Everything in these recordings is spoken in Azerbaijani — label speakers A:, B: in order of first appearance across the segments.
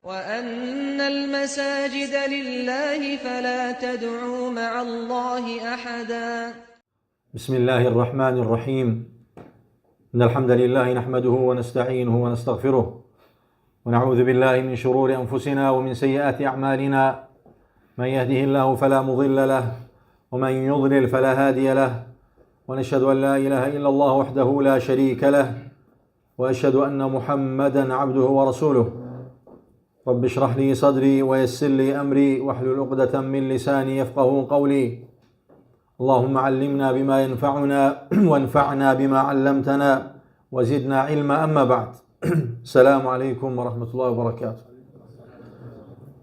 A: وأن المساجد لله فلا تدعوا مع الله أحدا.
B: بسم الله الرحمن الرحيم. إن الحمد لله نحمده ونستعينه ونستغفره ونعوذ بالله من شرور أنفسنا ومن سيئات أعمالنا. من يهده الله فلا مضل له ومن يضلل فلا هادي له، ونشهد أن لا إله إلا الله وحده لا شريك له، وأشهد أن محمدا عبده ورسوله. رب اشرح لي صدري ويسر لي أمري واحلل عقدة من لساني يفقه قولي. اللهم علمنا بما ينفعنا وانفعنا بما علمتنا وزدنا علما. أما بعد. Selamun Aleyküm ve Rahmetullahi ve Berekatuhu.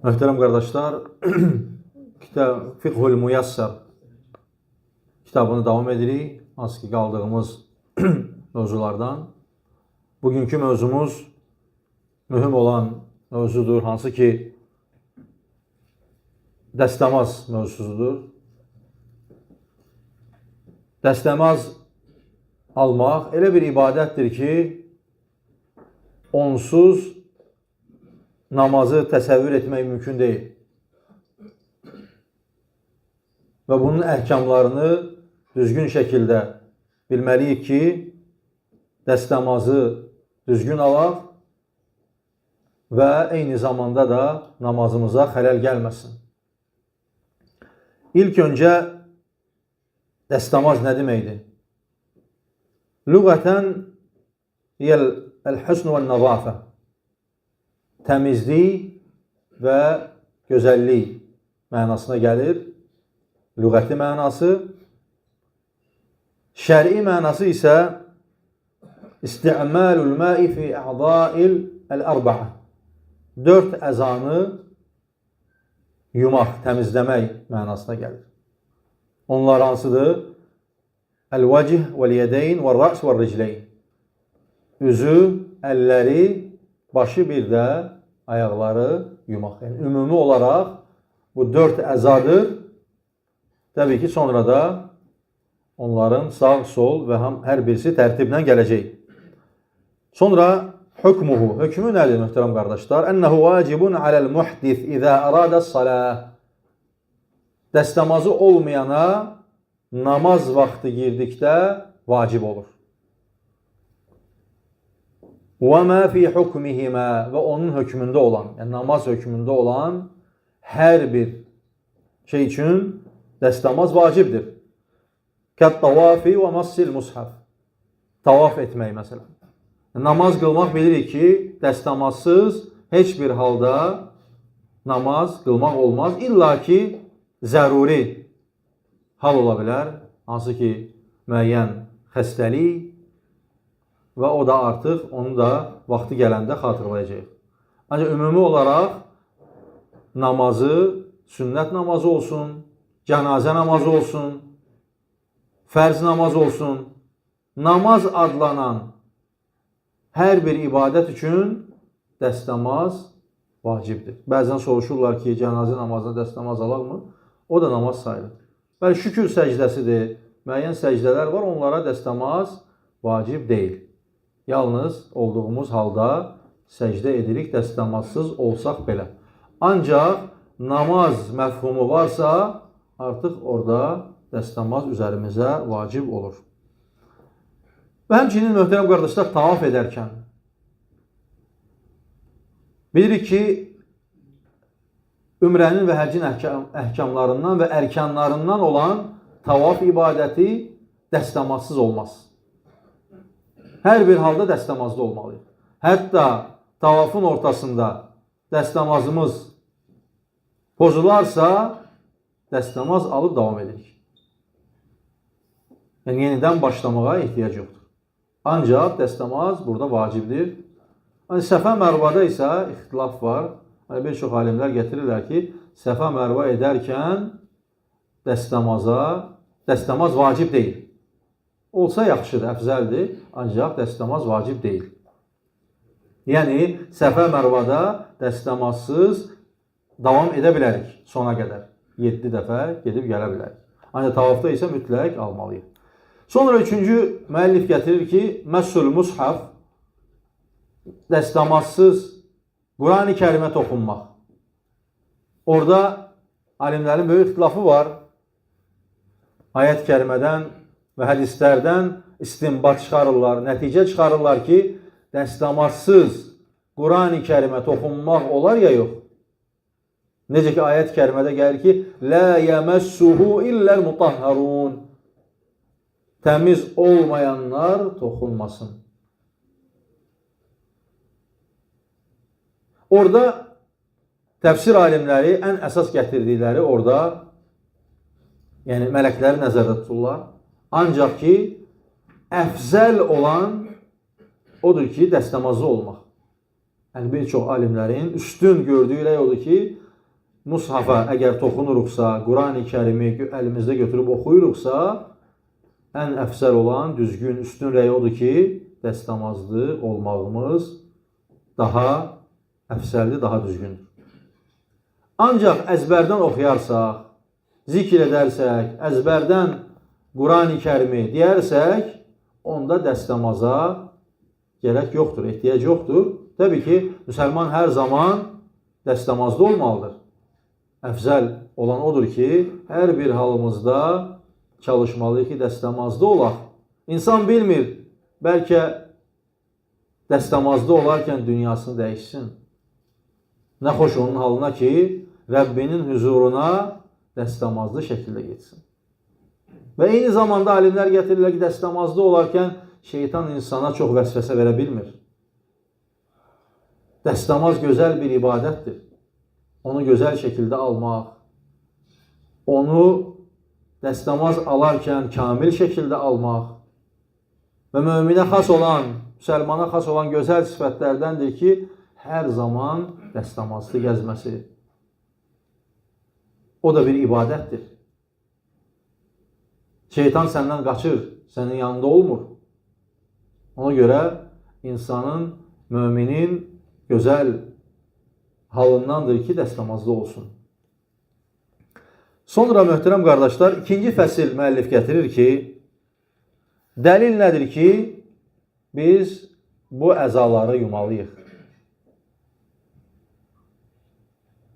B: Möhtərəm qardaşlar, kitab Fiqhul Müyəssər kitabını davam edirik. Hansı ki qaldığımız mövzulardan. Bugünkü mövzumuz mühüm olan mövzudur. Hansı ki dəstəmaz mövzusudur. Dəstəmaz almaq elə bir ibadətdir ki, onsuz namazı təsəvvür etmək mümkün deyil. Və bunun əhkamlarını düzgün şəkildə bilməliyik ki, dəstəmazı düzgün alaq və eyni zamanda da namazımıza xələl gəlməsin. İlk öncə dəstəmaz nə deməkdir? Lüğətən el-husn və nəzafə, təmizlik və gözəllik mənasına gəlir. Lüğəti mənası. Şər'i mənası isə isti'malul ma'i fi a'da'il el-arba'a. Dörd əzanı yumaq, təmizləmək mənasına gəlir. Onlar hansıdır? El-vecih vel-yedeyn ve'r-ra's ve'r-ricleyn. Üzü, əlləri, başı bir də ayaqları yumaq. Yəni ümumi olaraq bu dörd əzadır. Təbii ki, sonra da onların sağ, sol və hər birisi tərtiblə gələcək. Sonra hükmuhu. Hökmü nədir möhtərəm qardaşlar? Ənəhu vacibun aləl muhdis izə aradə salah. Dəstəmazı olmayana namaz vaxtı girdikdə vacib olur. Və mə fi hukmihimə, və onun hökmündə olan, yəni namaz hökmündə olan hər bir şey üçün dəstəmaz vacibdir. Kət-tavafi və massil mushaf. Tavaf etmək məsələn. Namaz qılmaq bilirik ki, dəstəmazsız heç bir halda namaz qılmaq olmaz. İlla ki, zəruri hal ola bilər. Hansı ki, müəyyən xəstəlik və o da artıq onu da vaxtı gələndə xatırlayacaq. Ancaq ümumi olaraq namazı, sünnət namazı olsun, cənazə namazı olsun, fərz namaz olsun, namaz adlanan hər bir ibadət üçün dəstəmaz vacibdir. Bəzən soruşurlar ki, cənazə namazına dəstəmaz alaqmı? O da namaz sayılır. Bəli, şükür səcdəsidir. Müəyyən səcdələr var, onlara dəstəmaz vacib deyil. Yalnız olduğumuz halda səcdə edirik, dəstəmazsız olsaq belə. Ancaq namaz məfhumu varsa, artıq orada dəstəmaz üzərimizə vacib olur. Və həmçinin möhtərəm qardaşlar, tavaf edərkən bilirik ki, ümrənin və həccin əhkamlarından və ərkanlarından olan tavaf ibadəti dəstəmazsız olmaz. Hər bir halda dəstəmazlı olmalıyıq. Hətta tavafın ortasında dəstəmazımız pozularsa, dəstəmaz alıb davam edirik. Yəni yenidən başlamağa ehtiyac yoxdur. Ancaq dəstəmaz burada vacibdir. Yəni, Səfə Mərvada isə ixtilaf var. Yəni, bir çox alimlər gətirirlər ki, Səfə Mərva edərkən dəstəmaz vacib deyil. Olsa yaxşıdır, əfzəldir, ancaq dəstəmaz vacib deyil. Yəni, Səfə Mərvada dəstəmazsız davam edə bilərik sona qədər. 7 dəfə gedib gələ bilərik. Ancaq tavafda isə mütləq almalıyıq. Sonra üçüncü müəllif gətirir ki, Məssul Mushaf dəstəmazsız Qurani Kərimə toxunmaq. Orada alimlərin böyük ixtilafı var. Ayət-i kərimədən və hədislərdən istinbat çıxarırlar, nəticə çıxarırlar ki, dəstəmazsız Qurani Kərimə toxunmaq olar ya yox. Necə ki, ayət-i kərimədə gəlir ki, Lə yəməssuhu illəl mutahharun. Təmiz olmayanlar toxunmasın. Orada təfsir alimləri ən əsas gətirdikləri orada, yəni mələkləri nəzərdə tuturlar. Ancaq ki, əfzəl olan odur ki, dəstəmazlı olmaq. Yəni bir çox alimlərin üstün gördüyü rəy odur ki, mushafa əgər toxunuruqsa, Qurani Kərimi əlimizdə götürüb oxuyuruqsa, ən əfzəl olan, düzgün, üstün rəy odur ki, dəstəmazlı olmağımız daha əfzəldir, daha düzgündür. Ancaq əzbərdən oxuyarsaq, zikr edərsək, əzbərdən Qurani Kərimi deyərsək, onda dəstəmaza gərək yoxdur, ehtiyac yoxdur. Təbii ki, müsəlman hər zaman dəstəmazlı olmalıdır. Əfzəl olan odur ki, hər bir halımızda çalışmalıyıq ki, dəstəmazlı olaq. İnsan bilmir, bəlkə dəstəmazlı olarkən dünyasını dəyişsin. Nə xoş onun halına ki, Rəbbinin hüzuruna dəstəmazlı şəkildə getsin. Və eyni zamanda alimlər gətirirlər ki, dəstəmazlı olarkən şeytan insana çox vəsvəsə verə bilmir. Dəstəmaz gözəl bir ibadətdir. Onu gözəl şəkildə almaq, onu dəstəmaz alarkən kamil şəkildə almaq və möminə xas olan, müsəlmana xas olan gözəl sifətlərdəndir ki, hər zaman dəstəmazlı gəzməsi. O da bir ibadətdir. Şeytan səndən qaçır, sənin yanında olmur. Ona görə insanın, müminin gözəl halındandır ki, dəstəmazlı olsun. Sonra möhtərəm qardaşlar, ikinci fəsil müəllif gətirir ki, dəlil nədir ki, biz bu əzaları yumalıyıq.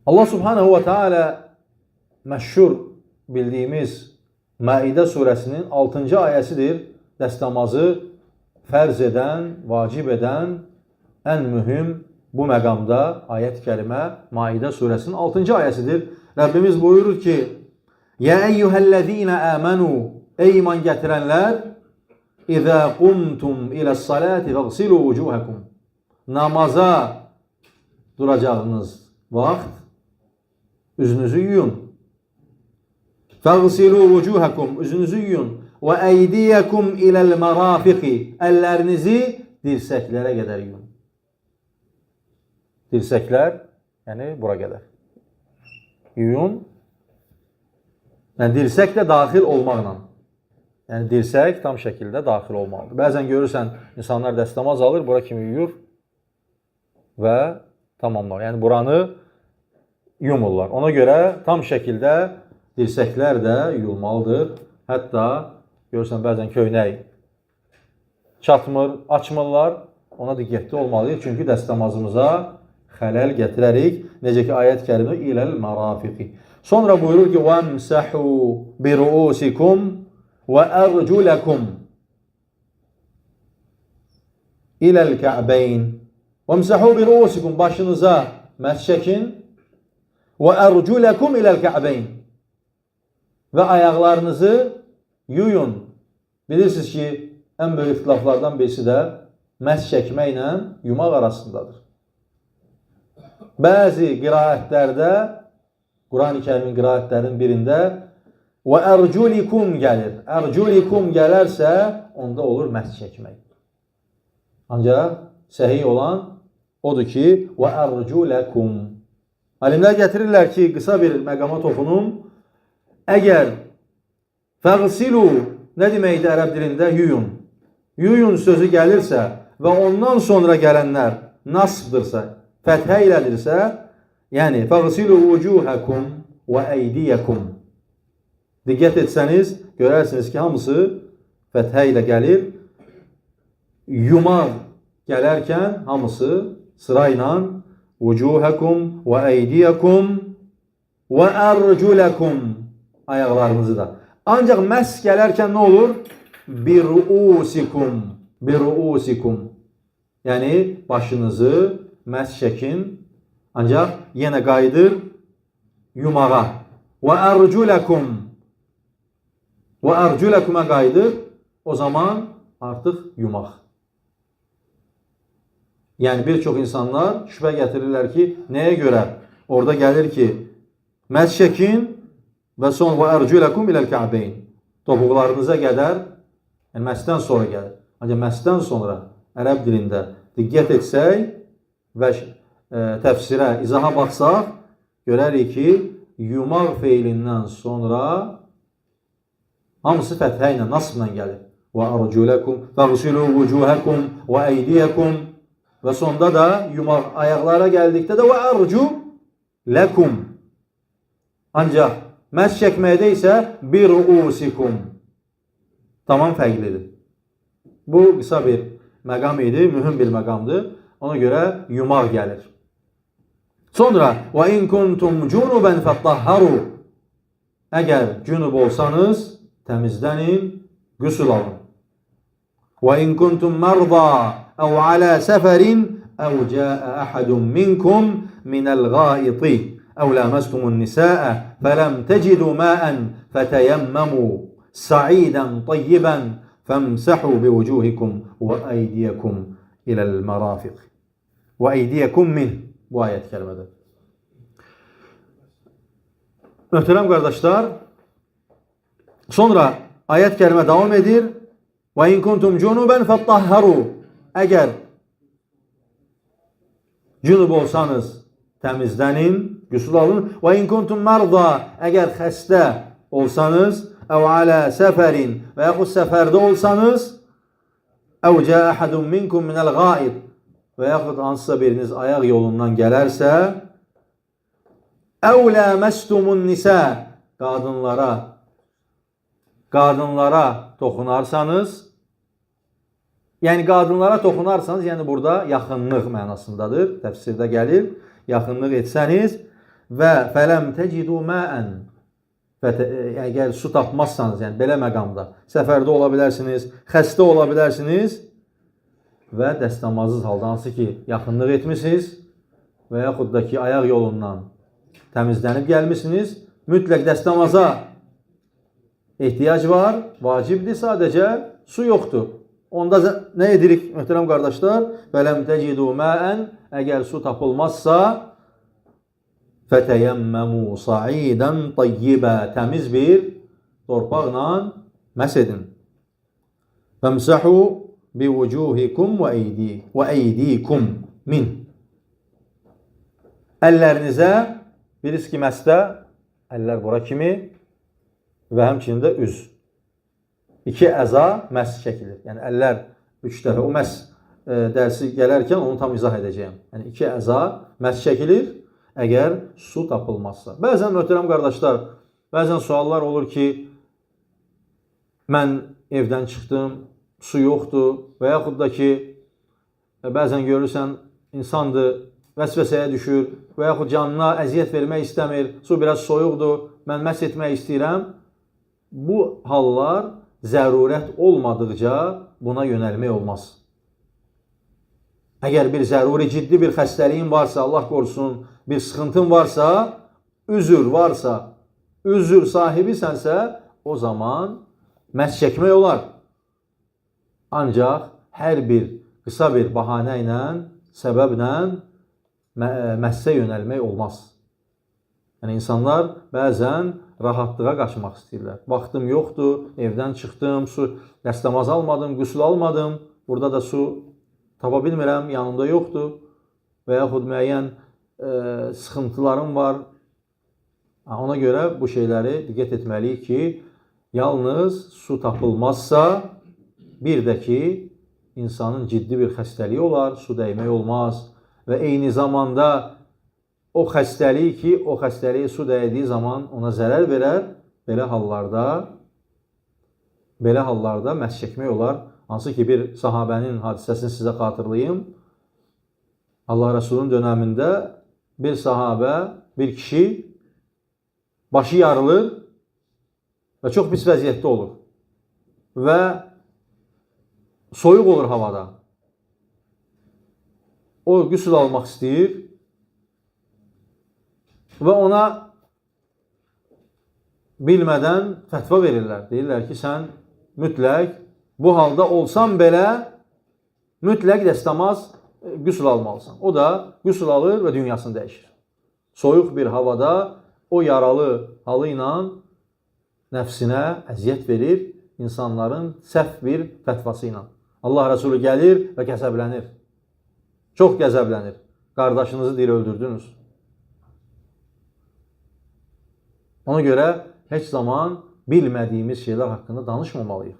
B: Allah Subhanahu ve Teala məşhur bildiyimiz Maidə surəsinin 6-cı ayəsidir. Dəstəmazı fərz edən, vacib edən ən mühüm bu məqamda ayət-i kərimə Maidə surəsinin 6-cı ayəsidir. Rəbbimiz buyurur ki: "Ya eyyuhellezine amenu, ey iman gətirənlər, İzə qumtum iləs-salati fəğsilu vucuhakum." Namaza duracağınız vaxt üzünüzü yuyun. Fəğsilu vucuhakum, üzünüzü yuyun. Və eydiyakum iləl marafiqi, əllərinizi dirsəklərə qədər yuyun. Dirsəklər, yəni bura qədər. Yuyun. Yəni dirsək də daxil olmaqla. Yəni dirsək tam şəkildə daxil olmalıdır. Bəzən görürsən insanlar dəstəmaz alır, bura kimi yuyur və tamamlar. Yəni buranı yumurlar. Ona görə tam şəkildə dirsəklər də yuyulmalıdır. Hətta görürsən bəzən köynək çatmır, açmırlar. Ona diqqətli olmalıyıq. Çünki dəstəmazımıza xələl gətirərik. Necə ki ayət-i kərimə iləl marafiqi. Sonra buyurur ki: "Vəmsahu bi ruusikum və ərculakum iləl ka'beyn." Vəmsahu bi ruusikum, başınıza məsh çəkin. Və ərculakum iləl ka'beyn. Və ayaqlarınızı yuyun. Bilirsiniz ki, ən böyük ixtilaflardan birisi də məsh çəkməklə yumaq arasındadır. Bəzi qiraətlərdə, Qurani Kərimin qiraətlərinin birində və ərculikum gəlir. Ərculikum gələrsə, onda olur məsh çəkmək. Ancaq səhih olan odur ki, və ərculakum. Alimlər gətirirlər ki, qısa bir məqama toxunum. Əgər fəğsilu nə deməkdir ərəb dilində? Yuyun. Yuyun sözü gəlirsə və ondan sonra gələnlər nasbdırsa, fəthə ilədirsə, yəni fəğsilu vucuhakum və eydiyakum. Diqqət etsəniz, görərsiniz ki, hamısı fəthə ilə gəlir. Yumaq gələrkən hamısı sırayla vucuhakum və eydiyakum və erculakum ayaqlarınızı da. Ancaq məs gələrkən nə olur? Bir-ruusikum, bir-ruusikum. Yəni başınızı məs çəkin. Ancaq yenə qayıdır yumağa. Və erculakum. Və erculakuma qayıdır. O zaman artıq yumaq. Yəni bir çox insanlar şübhə gətirirlər ki, nəyə görə? Orada gəlir ki, məs çəkin və son və erculakum iləl ka'beyn. Topuqlarınıza qədər, yəni məsdən sonra gəlir. Ancaq məsdən sonra ərəb dilində diqqət etsək və təfsirə, izaha baxsaq, görərik ki, yumaq feilindən sonra hamısı fəthə ilə, nasbla gəlir. Və erculakum, fəğsilu vucuhakum və eydiyakum və sonda da yumaq ayaqlara gəldikdə də və ercu lekum. Ancaq məs çəkməkdə isə bir ruusikum. Tamam fərqlidir. Bu qısa bir məqam idi, mühüm bir məqamdır. Ona görə yumaq gəlir. Sonra və in kuntum cunuban fatahharu. Əgər cünub olsanız təmizlənin, qüsül alın. Və in kuntum marda əv ala səfərin əv caa ahadun minkum minəl ghaiti əv lamastumun nisaa fələm tecidu ma'an fətəyəmməmu sa'idan tayyiban fəmsahu bivucuhikum və eydiyakum iləl marafiq. Və eydiyakum min bu ayət kəlmədə. Möhtərəm qardaşlar, sonra ayət kəlmə davam edir. Və in kuntum cunuban fattahharu. Əgər cünub olsanız təmizlənin, qüsül alın. Və in kuntum marda, əgər xəstə olsanız, əv alə səfərin və yaxud səfərdə olsanız, əv cəə ahadun minkum minəl ghaid və yaxud hansısa biriniz ayaq yolundan gələrsə, əv ləməstumun nisə, qadınlara toxunarsanız, yəni qadınlara toxunarsanız, yəni burada yaxınlıq mənasındadır, təfsirdə gəlir, yaxınlıq etsəniz və fələm tecidu ma'an, əgər su tapmazsanız, yəni belə məqamda, səfərdə ola bilərsiniz, xəstə ola bilərsiniz və dəstəmazsız halda, hansı ki, yaxınlıq etmisiniz və yaxud da ki, ayaq yolundan təmizlənib gəlmisiniz, mütləq dəstəmaza ehtiyac var, vacibdir, sadəcə su yoxdur. Onda nə edirik möhtərəm qardaşlar? Fələm tecidu ma'an, əgər su tapılmazsa, fətəyəmməmu sa'idan tayyibə, təmiz bir torpaqla məs edin. Fəmsahu bivucuhikum və eydikum min. Əllərinizə, bilirsiniz ki, məsdə əllər bura kimi və həmçinin də üz. İki əza məs çəkilir. Yəni əllər üç dəfə. O məs dərsi gələrkən onu tam izah edəcəyəm. Yəni iki əza məs çəkilir əgər su tapılmazsa. Bəzən möhtərəm qardaşlar, bəzən suallar olur ki, mən evdən çıxdım, su yoxdur və yaxud da ki, bəzən görürsən insandır, vəsvəsəyə düşür və yaxud canına əziyyət vermək istəmir, su biraz soyuqdur, mən məs etmək istəyirəm. Bu hallar zərurət olmadıqca buna yönəlmək olmaz. Əgər bir zəruri, ciddi bir xəstəliyin varsa, Allah qorusun, bir sıxıntın varsa, üzür varsa, üzür sahibi sənsə, o zaman məs çəkmək olar. Ancaq hər bir qısa bir bahanə ilə, səbəblə məssə yönəlmək olmaz. Yəni insanlar bəzən rahatlığa qaçmaq istəyirlər. Vaxtım yoxdur, evdən çıxdım, su dəstəmaz almadım, qüsül almadım, burada da su tapa bilmirəm, yanımda yoxdur və yaxud müəyyən sıxıntılarım var. Ona görə bu şeyləri diqqət etməliyik ki, yalnız su tapılmazsa, bir də ki, insanın ciddi bir xəstəliyi olar, su dəymək olmaz və eyni zamanda o xəstəlik ki, o xəstəliyə su dəydiyi zaman ona zərər verər, belə hallarda məs çəkmək olar. Hansı ki, bir sahabənin hadisəsini sizə xatırlayım. Allah Resulü'nün döneminde bir sahabə, bir kişi başı yarılır və çox pis vəziyyətdə olur. Və soyuq olur havada. O qüsül almaq istəyir və ona bilmədən fətva verirlər. Deyirlər ki, sən mütləq bu halda olsan belə mütləq dəstəmaz qüsül almalısan. O da qüsül alır və dünyasını dəyişir. Soyuq bir havada o yaralı halı ilə nəfsinə əziyyət verir insanların səhv bir fətvası ilə. Allah Resulü gəlir və qəzəblənir. Çox qəzəblənir. Qardaşınızı deyir, öldürdünüz. Ona görə heç zaman bilmədiyimiz şeylər haqqında danışmamalıyıq.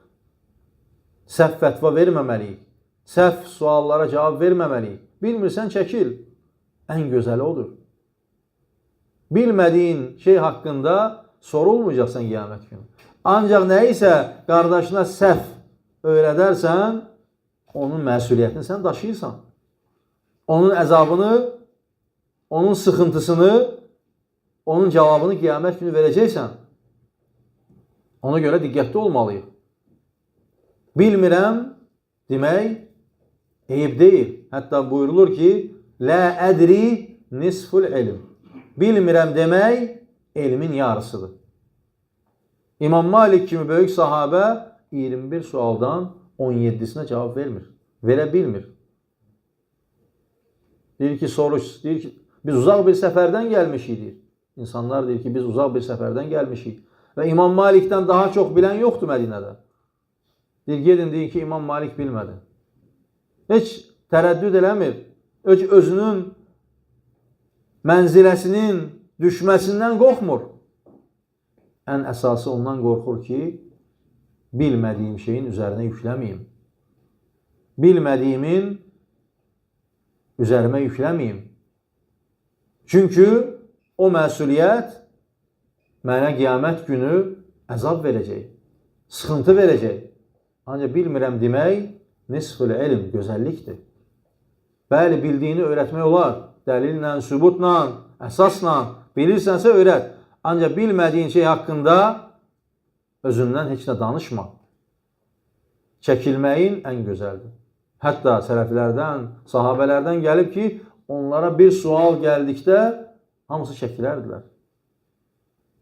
B: Səhv fətva verməməliyik. Səhv suallara cavab verməməliyik. Bilmirsən, çəkil. Ən gözəli odur. Bilmədiyin şey haqqında sorulmayacaqsan qiyamət günü. Ancaq nə isə qardaşına səhv öyrədərsən, onun məsuliyyətini sən daşıyırsan. Onun əzabını, onun sıxıntısını, onun cavabını qiyamət günü verəcəksən. Ona görə diqqətli olmalıyıq. Bilmirəm demək eyib deyil. Hətta buyurulur ki, Lə ədri nisful elm. Bilmirəm demək elmin yarısıdır. İmam Malik kimi böyük sahabə 21 sualdan 17-sinə cavab vermir. Verə bilmir. Deyir ki, soruş, deyir ki, biz uzaq bir səfərdən gəlmişik, deyir. İnsanlar deyir ki, biz uzaq bir səfərdən gəlmişik. Və İmam Malikdən daha çox bilən yoxdur Mədinədə. Deyir, gedin, deyir ki, İmam Malik bilmədi. Heç tərəddüd eləmir. Heç özünün mənziləsinin düşməsindən qorxmur. Ən əsası ondan qorxur ki, bilmədiyim şeyin üzərinə yükləməyim. Bilmədiyimin üzərimə yükləməyim. Çünki o məsuliyyət mənə qiyamət günü əzab verəcək, sıxıntı verəcək. Ancaq bilmirəm demək nisfül elm, gözəllikdir. Bəli, bildiyini öyrətmək olar. Dəlillə, sübutla, əsasla bilirsənsə öyrət. Ancaq bilmədiyin şey haqqında özündən heç nə danışma. Çəkilməyin ən gözəldir. Hətta sələflərdən, sahabələrdən gəlib ki, onlara bir sual gəldikdə hamısı çəkilərdilər.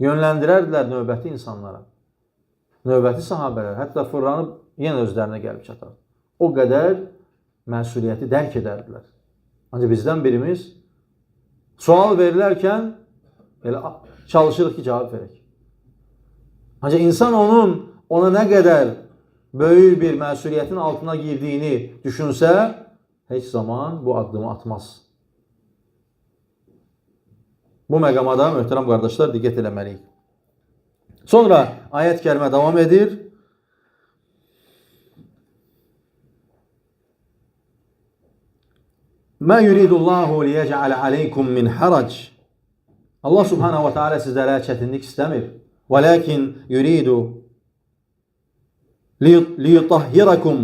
B: Yönləndirərdilər növbəti insanlara. Növbəti sahabələr, hətta fırlanıb yenə özlərinə gəlib çatar. O qədər məsuliyyəti dərk edərdilər. Ancaq bizdən birimiz sual verilərkən elə çalışırıq ki, cavab verək. Ancaq insan onun ona nə qədər böyük bir məsuliyyətin altına girdiyini düşünsə, heç zaman bu addımı atmaz. Bu məqama da möhtərəm qardaşlar diqqət eləməliyik. Sonra ayət-i kərimə davam edir. Mə yuridullahu liyec'ale aleykum min harac. Allah subhanahu ve teala sizlərə çətinlik istəmir. Velakin yuridu liyutahhirakum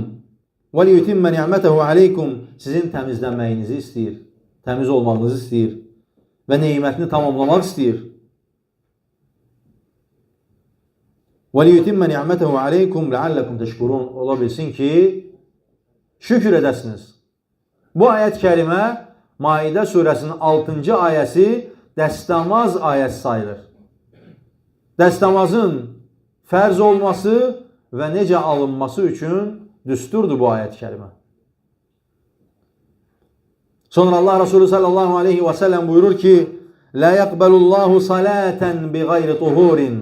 B: və liyutimmə ni'mətehu aleykum. Sizin təmizlənməyinizi istəyir. Təmiz olmağınızı istəyir. Və nemətini tamamlamaq istəyir. Və liyutimmə ni'mətehu aleykum leallekum teşkurun. Ola bilsin ki, şükür edəsiniz. Bu ayət-i kərimə Maidə surəsinin 6-cı ayəsi dəstəmaz ayəsi sayılır. Dəstəmazın fərz olması və necə alınması üçün düsturdur bu ayət-i kərimə. Sonra Allah Resulü sallallahu aleyhi və səlləm buyurur ki, Lə yəqbəlullahu salətən bi qeyri tuhurin.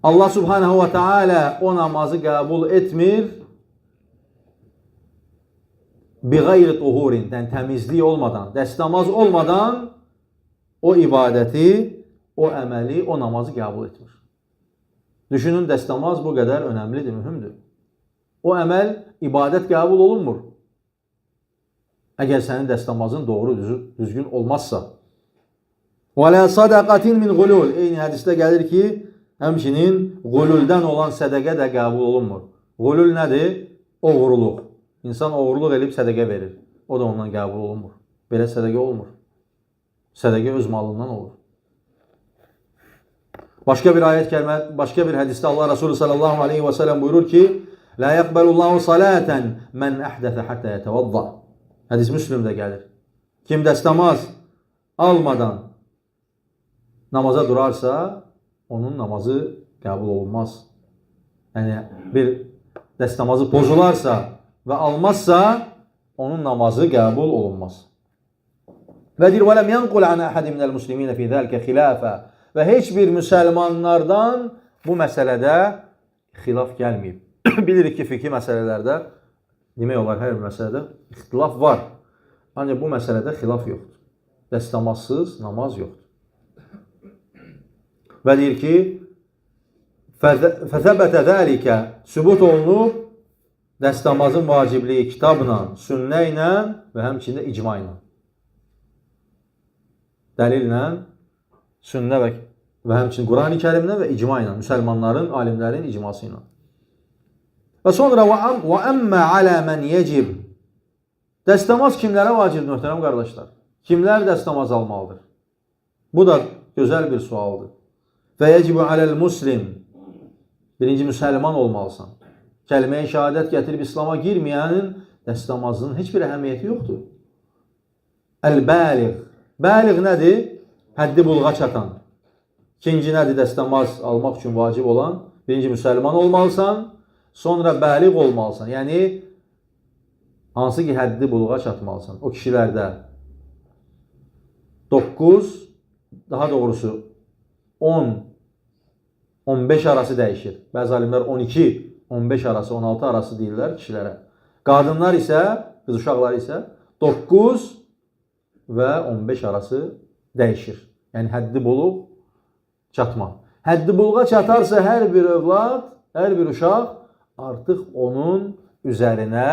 B: Allah subhanahu və teala o namazı qəbul etmir bi qeyri tuhurin, yəni təmizlik olmadan, dəstəmaz olmadan o ibadəti, o əməli, o namazı qəbul etmir. Düşünün, dəstəmaz bu qədər önəmlidir, mühümdür. O əməl, ibadət qəbul olunmur. Əgər sənin dəstəmazın doğru, düzgün olmazsa. Və lə sadaqatin min qulul. Eyni hədisdə gəlir ki, həmçinin qululdan olan sədəqə də qəbul olunmur. Qulul nədir? Oğruluq. İnsan oğurluq edib sədəqə verir. O da ondan qəbul olunmur. Belə sədəqə olmur. Sədəqə öz malından olur. Başqa bir ayət kəlmə, başqa bir hədisdə Allah Resulü sallallahu aleyhi və səlləm buyurur ki: "La yaqbalullahu salatan men ahdasa hatta yetevadda." Hədis Müslimdə gəlir. Kim dəstəmaz almadan namaza durarsa, onun namazı qəbul olunmaz. Yəni bir dəstəmazı pozularsa və almazsa, onun namazı qəbul olunmaz. Və deyir: "Və lem yenqul an ahad minel muslimin fi zalika xilafa." Və heç bir müsəlmanlardan bu məsələdə xilaf gəlməyib. Bilirik ki, fiqhi məsələlərdə demək olar hər bir məsələdə ixtilaf var. Ancaq bu məsələdə xilaf yoxdur. Dəstəmazsız namaz yoxdur. Və deyir ki, fəzəbətə zəlikə, sübut olunub dəstəmazın vacibliyi kitabla, sünnə ilə və həmçində icma ilə. Dəlillə, sünnə və həmçinin Qurani Kərimlə və icma ilə, müsəlmanların, alimlərin icması ilə. Və sonra və əmmə alə mən yecib. Dəstəmaz kimlərə vacibdir, möhtərəm qardaşlar? Kimlər dəstəmaz almalıdır? Bu da gözəl bir sualdır. Və yecibu aləl muslim. Birinci, müsəlman olmalısan. Kəlməyə şəhadət gətirib İslama girməyənin dəstəmazının heç bir əhəmiyyəti yoxdur. Əl-bəliğ. Bəliğ nədir? Həddi buluğa çatan. İkinci nədir dəstəmaz almaq üçün vacib olan? Birinci, müsəlman olmalısan, sonra bəliğ olmalısan. Yəni, hansı ki həddi buluğa çatmalısan. O kişilərdə 9, daha doğrusu 10, 15 arası dəyişir. Bəzi alimlər 12, 15 arası, 16 arası deyirlər kişilərə. Qadınlar isə, qız uşaqları isə 9 və 15 arası dəyişir. Yəni həddi buluğ çatma. Həddi buluğa çatarsa hər bir övlad, hər bir uşaq artıq onun üzərinə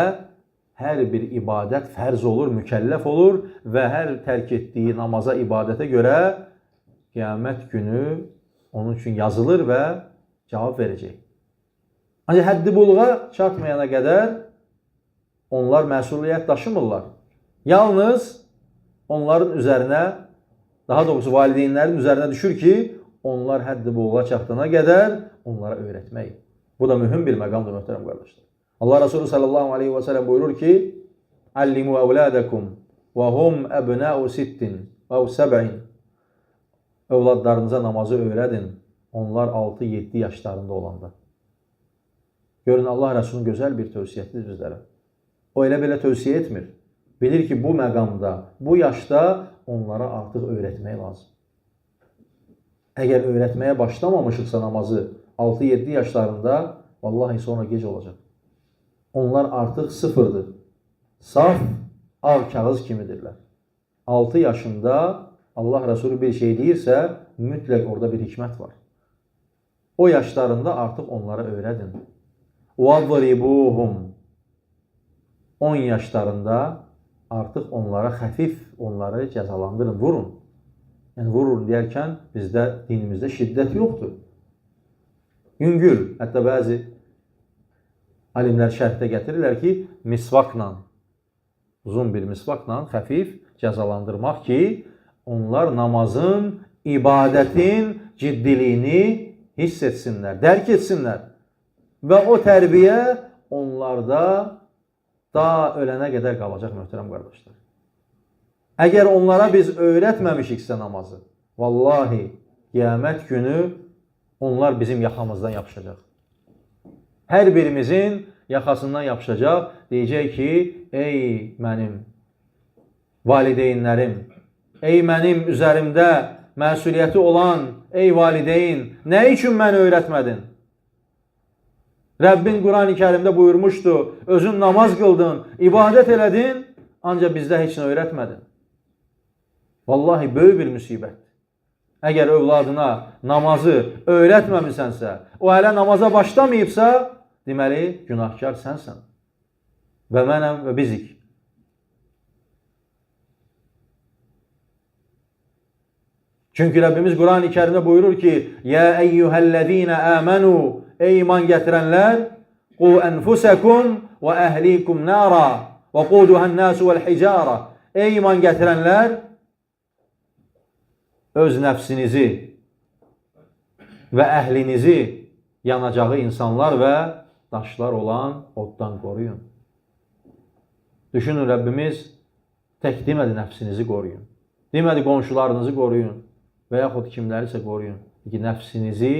B: hər bir ibadət fərz olur, mükəlləf olur və hər tərk etdiyi namaza, ibadətə görə qiyamət günü onun üçün yazılır və cavab verəcək. Ancaq həddi buluğa çatmayana qədər onlar məsuliyyət daşımırlar. Yalnız onların üzərinə, daha doğrusu valideynlərin üzərinə düşür ki, onlar həddi buluğa çatana qədər onlara öyrətmək. Bu da mühüm bir məqamdır, möhtərəm qardaşlar. Allah Resulü sallallahu aleyhi və səlləm buyurur ki, Allimu əvlədəkum və hum əbnəu sittin və səb'in. Övladlarınıza namazı öyrədin, onlar 6-7 yaşlarında olanda. Görün, Allah Resulünün gözəl bir tövsiyətidir bizlərə. O elə belə tövsiyə etmir. Bilir ki, bu məqamda, bu yaşda onlara artıq öyrətmək lazım. Əgər öyrətməyə başlamamışıqsa namazı 6-7 yaşlarında, vallahi sonra gec olacaq. Onlar artıq sıfırdır. Saf, ağ kağız kimidirlər. 6 yaşında Allah Resulü bir şey deyirsə, mütləq orada bir hikmət var. O yaşlarında artıq onlara öyrədin. وَضْرِبُوهُمْ 10 yaşlarında artıq onlara xəfif, onları cəzalandırın, vurun. Yəni vurun deyərkən bizdə, dinimizdə şiddət yoxdur. Yüngül, hətta bəzi alimlər şərhdə gətirirlər ki, misvakla, uzun bir misvakla xəfif cəzalandırmaq ki, onlar namazın, ibadətin ciddiliyini hiss etsinlər, dərk etsinlər. Və o tərbiyə onlarda daha ölənə qədər qalacaq, möhtərəm qardaşlar. Əgər onlara biz öyrətməmişiksə namazı, vallahi qiyamət günü onlar bizim yaxamızdan yapışacaq. Hər birimizin yaxasından yapışacaq, deyəcək ki, ey mənim valideynlərim, ey mənim üzərimdə məsuliyyəti olan, ey valideyn, nə üçün məni öyrətmədin? Rəbbin Qurani Kərimdə buyurmuşdu, özün namaz qıldın, ibadət elədin, ancaq bizdə heç nə öyrətmədin. Vallahi böyük bir müsibətdir. Əgər övladına namazı öyrətməmisənsə, o hələ namaza başlamayıbsa, deməli günahkar sənsən. Və mənəm və bizik. Çünki Rəbbimiz Qurani Kərimdə buyurur ki, Yə eyyuhəl-ləzīnə əmənu, ey iman gətirənlər, qu ənfusəkum və əhlikum nara وَقُودُهَا النَّاسُ وَالْحِجَارَةُ. Ey iman gətirənlər, öz nəfsinizi və əhlinizi yanacağı insanlar və daşlar olan oddan qoruyun. Düşünün, Rəbbimiz tək demədi nəfsinizi qoruyun. Demədi qonşularınızı qoruyun və yaxud kimlərisə qoruyun. Ki, nəfsinizi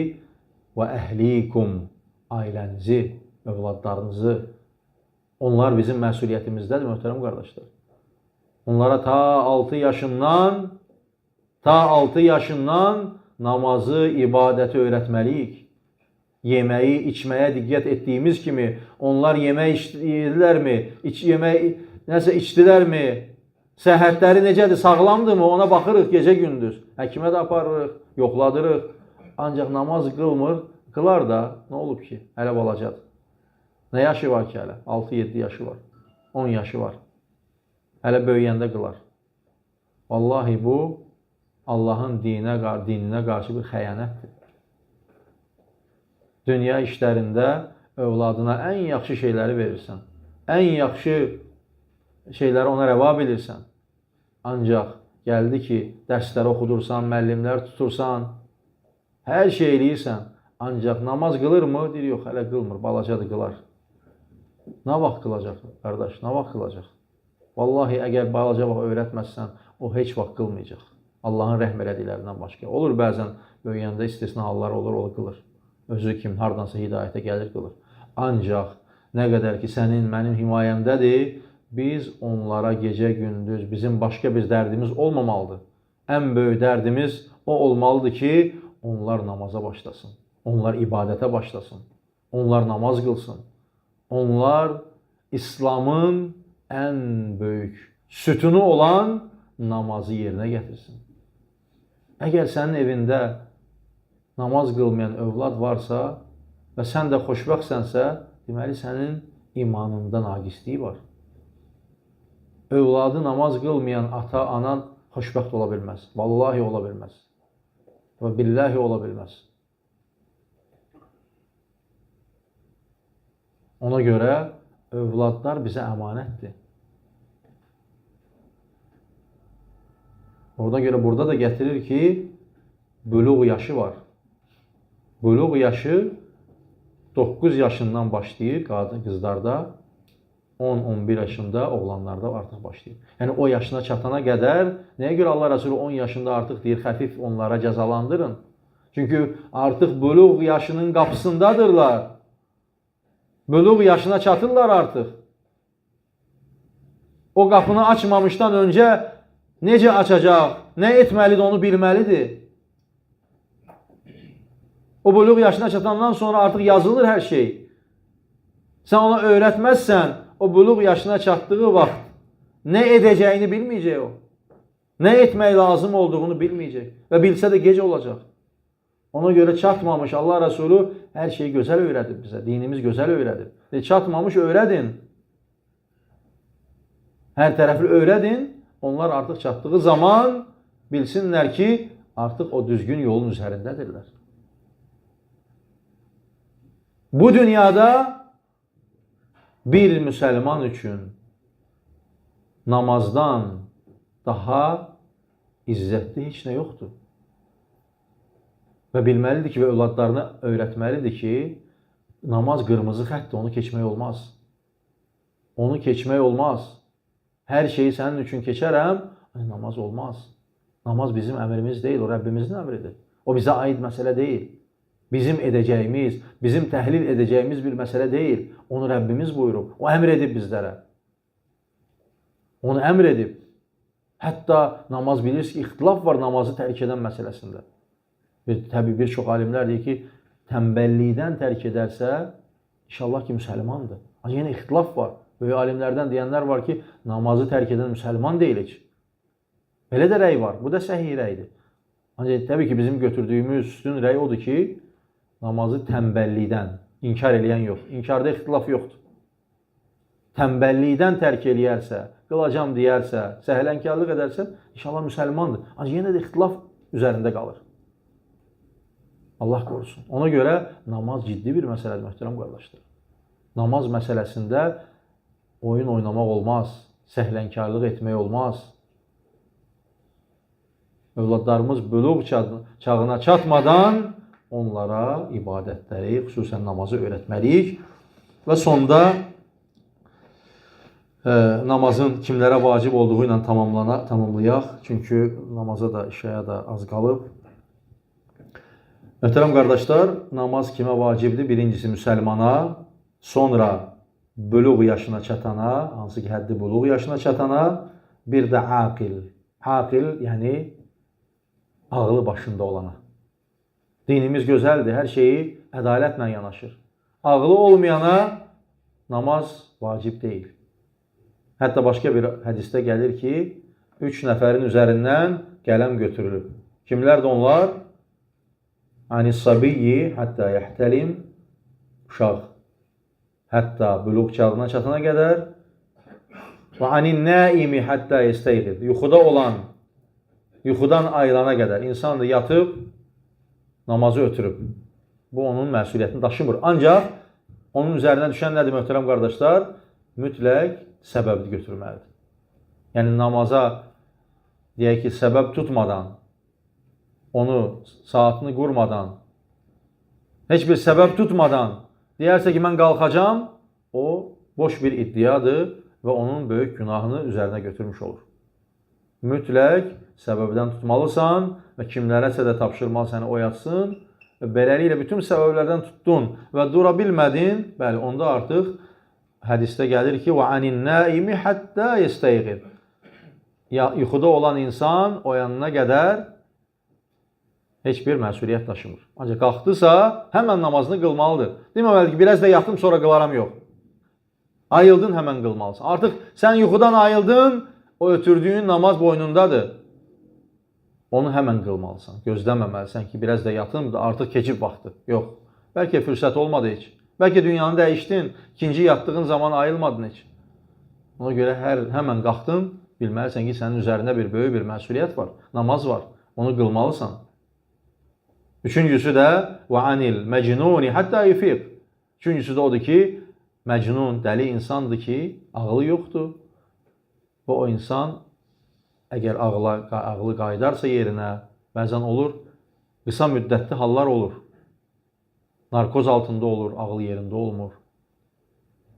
B: və əhlikum, ailənizi, övladlarınızı. Onlar bizim məsuliyyətimizdədir, möhtərəm qardaşlar. Onlara ta 6 yaşından namazı, ibadəti öyrətməliyik. Yeməyi, içməyə diqqət etdiyimiz kimi onlar yemək yedilərmi, nəsə içdilərmi, səhhətləri necədir, sağlamdırmı, ona baxırıq gecə-gündüz. Həkimə də aparırıq, yoxladırıq. Ancaq namaz qılmır, qılar da, nə olub ki, hələ balacadır. Nə yaşı var ki hələ? 6-7 yaşı var, 10 yaşı var. Hələ böyüyəndə qılar. Vallahi bu, Allahın dininə qarşı bir xəyanətdir. Dünya işlərində övladına ən yaxşı şeyləri verirsən. Ən yaxşı şeyləri ona rəva bilirsən. Ancaq gəldi ki, dərsləri oxudursan, müəllimlər tutursan, hər şey eləyirsən. Ancaq namaz qılırmı? Deyir, yox, hələ qılmır, balacadır, qılar. Nə vaxt qılacaq, qardaş, nə vaxt qılacaq? Vallahi, əgər balaca vaxt öyrətməzsən, o heç vaxt qılmayacaq. Allahın rəhm elədiklərindən başqa. Olur bəzən böyüyəndə istisna hallar olur, o qılır. Özü kim, hardansa hidayətə gəlir, qılır. Ancaq nə qədər ki, sənin, mənim himayəmdədir, biz onlara gecə, gündüz, bizim başqa bir dərdimiz olmamalıdır. Ən böyük dərdimiz o olmalıdır ki, onlar namaza başlasın, onlar ibadətə başlasın, onlar namaz qılsın. Onlar İslamın ən böyük sütunu olan namazı yerinə gətirsin. Əgər sənin evində namaz qılmayan övlad varsa və sən də xoşbəxtsənsə, deməli sənin imanında naqisliyi var. Övladı namaz qılmayan ata, ana xoşbəxt ola bilməz. Vallahi ola bilməz. Və billahi ola bilməz. Ona görə övladlar bizə əmanətdir. Ona görə burada da gətirir ki, buluğ yaşı var. Buluğ yaşı 9 yaşından başlayır qadın qızlarda, 10-11 yaşında oğlanlarda artıq başlayır. Yəni o yaşına çatana qədər, nəyə görə Allah Rəsulü 10 yaşında artıq deyir, xəfif onlara cəzalandırın? Çünki artıq buluğ yaşının qapısındadırlar. Buluğ yaşına çatırlar artıq. O qapını açmamışdan öncə necə açacaq, nə etməlidir onu bilməlidir. O buluğ yaşına çatandan sonra artıq yazılır hər şey. Sən ona öyrətməzsən, o buluğ yaşına çatdığı vaxt nə edəcəyini bilməyəcək o. Nə etmək lazım olduğunu bilməyəcək. Və bilsə də gec olacaq. Ona görə çatmamış Allah Rəsulü hər şeyi gözəl öyrədib bizə. Dinimiz gözəl öyrədib. Çatmamış öyrədin. Hər tərəfli öyrədin. Onlar artıq çatdığı zaman bilsinlər ki, artıq o düzgün yolun üzərindədirlər. Bu dünyada bir müsəlman üçün namazdan daha izzətli heç nə yoxdur. Və bilməlidir ki, və övladlarına öyrətməlidir ki, namaz qırmızı xətdir, onu keçmək olmaz. Onu keçmək olmaz. Hər şeyi sənin üçün keçərəm, namaz olmaz. Namaz bizim əmrimiz deyil, o Rəbbimizin əmridir. O bizə aid məsələ deyil. Bizim edəcəyimiz, bizim təhlil edəcəyimiz bir məsələ deyil. Onu Rəbbimiz buyurub, o əmr edib bizlərə. Onu əmr edib. Hətta namaz bilirsiniz ki, ixtilaf var namazı tərk edən məsələsində. Təbii bir çox alimlər deyir ki, tənbəllikdən tərk edərsə, inşallah ki, müsəlmandır. Ancaq yenə ixtilaf var. Böyük alimlərdən deyənlər var ki, namazı tərk edən müsəlman deyil heç. Belə də rəy var. Bu da səhih rəydir. Ancaq təbii ki, bizim götürdüyümüz üstün rəy odur ki, namazı tənbəllikdən inkar eləyən yox. İnkarda ixtilaf yoxdur. Tənbəllikdən tərk eləyərsə, qılacam deyərsə, səhlənkarlıq edərsə, inşallah müsəlmandır. Ancaq yenə də ixtilaf üzərində qalır. Allah qorusun. Ona görə namaz ciddi bir məsələdir, möhtərəm qardaşlar. Namaz məsələsində Oyun oynamaq olmaz, səhlənkarlıq etmək olmaz. Övladlarımız buluğ çağına çatmadan onlara ibadətləri, xüsusən namazı öyrətməliyik. Və sonda namazın kimlərə vacib olduğu ilə tamamlayaq. Çünki namaza da, işaya da az qalıb. Möhtərəm qardaşlar, namaz kimə vacibdir? Birincisi müsəlmana, sonra buluğ yaşına çatana, hansı ki həddi buluğ yaşına çatana, bir də aqil. Aqil, yəni ağlı başında olana. Dinimiz gözəldir, hər şeyi ədalətlə yanaşır. Ağlı olmayana namaz vacib deyil. Hətta başqa bir hədisdə gəlir ki, 3 nəfərin üzərindən qələm götürülüb. Kimlərdir onlar? Anis-sabiyyi hətta yəhtəlim, uşaq hətta buluğ çağına çatana qədər, və anin-naimi hətta yestəyqid, yuxuda olan, yuxudan ayılana qədər. İnsan da yatıb, namazı ötürüb. Bu, onun məsuliyyətini daşımır. Ancaq onun üzərinə düşən nədir, möhtərəm qardaşlar? Mütləq səbəbi götürməlidir. Yəni, namaza, deyək ki, səbəb tutmadan, onu saatını qurmadan, heç bir səbəb tutmadan deyərsə ki, mən qalxacam, o boş bir iddiadır və onun böyük günahını üzərinə götürmüş olur. Mütləq səbəbdən tutmalısan və kimlərəsə də tapşırmalı səni oyatsın. Və beləliklə bütün səbəblərdən tutdun və dura bilmədin, bəli, onda artıq hədisdə gəlir ki, və anin-naimi hatta yestəyqid. Ya yuxuda olan insan oyanana qədər heç bir məsuliyyət daşımır. Ancaq qalxdısa, həmən namazını qılmalıdır. Deməməlidir ki, biraz da yatım, sonra qılaram, yox. Ayıldın, həmən qılmalısan. Artıq sən yuxudan ayıldın, o ötürdüyün namaz boynundadır. Onu həmən qılmalısan. Gözləməməlisən ki, biraz da yatım da artıq keçib vaxtı. Yox. Bəlkə fürsət olmadı heç. Bəlkə dünyanı dəyişdin, ikinci yatdığın zaman ayılmadın heç. Ona görə həmən qalxdın, bilməlisən ki, sənin üzərində bir böyük bir məsuliyyət var, namaz var. Onu qılmalısan. Üçüncüsü də və anil mecnuni hatta yufiq. Üçüncüsü də odur ki, məcnun, dəli insandır ki, ağlı yoxdur. Və o insan əgər ağlı qayıdarsa yerinə, bəzən olur, qısa müddətli hallar olur. Narkoz altında olur, ağlı yerində olmur.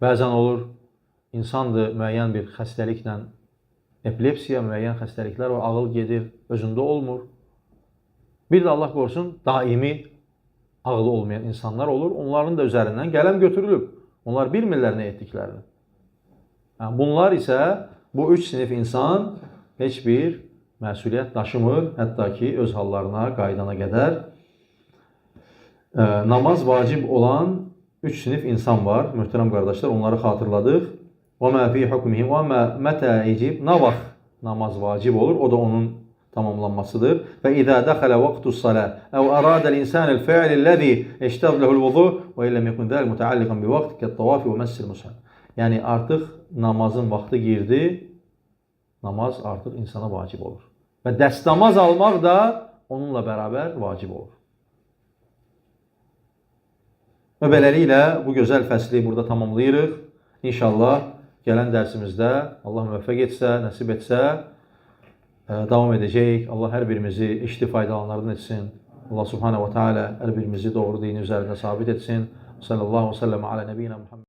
B: Bəzən olur, insandır müəyyən bir xəstəliklə, epilepsiya, müəyyən xəstəliklər var, ağıl gedir, özündə olmur. Bir də Allah qorusun, daimi ağlı olmayan insanlar olur. Onların da üzərindən qələm götürülüb. Onlar bilmirlər nə etdiklərini. Yəni, bunlar isə, bu üç sinif insan heç bir məsuliyyət daşımır, hətta ki, öz hallarına qayıdana qədər. Namaz vacib olan üç sinif insan var. Möhtərəm qardaşlar, onları xatırladıq. وَمَا فِي حُكْمِهِمْ وَمَا مَتَى يَجِبُ. Nə vaxt namaz vacib olur? O da onun tamamlanmasıdır. Və izə dəxələ vaqtus salah əv arada el-insan el-fi'l allazi yəştəz lehu'l vudu və illəm yekun zəlik mutəalliqan bi vaqt kət-tavaf və məssil mushaf. Yəni artıq namazın vaxtı girdi, namaz artıq insana vacib olur. Və dəstəmaz almaq da onunla bərabər vacib olur. Və beləliklə bu gözəl fəsli burada tamamlayırıq. İnşallah gələn dərsimizdə Allah müvəffəq etsə, nəsib etsə davam edəcəyik. Allah hər birimizi işli faydalananlardan etsin. Allah Subhanahu və Teala hər birimizi doğru dini üzərində sabit etsin. Sallallahu və səlləm alə nəbiyyina Muhammed.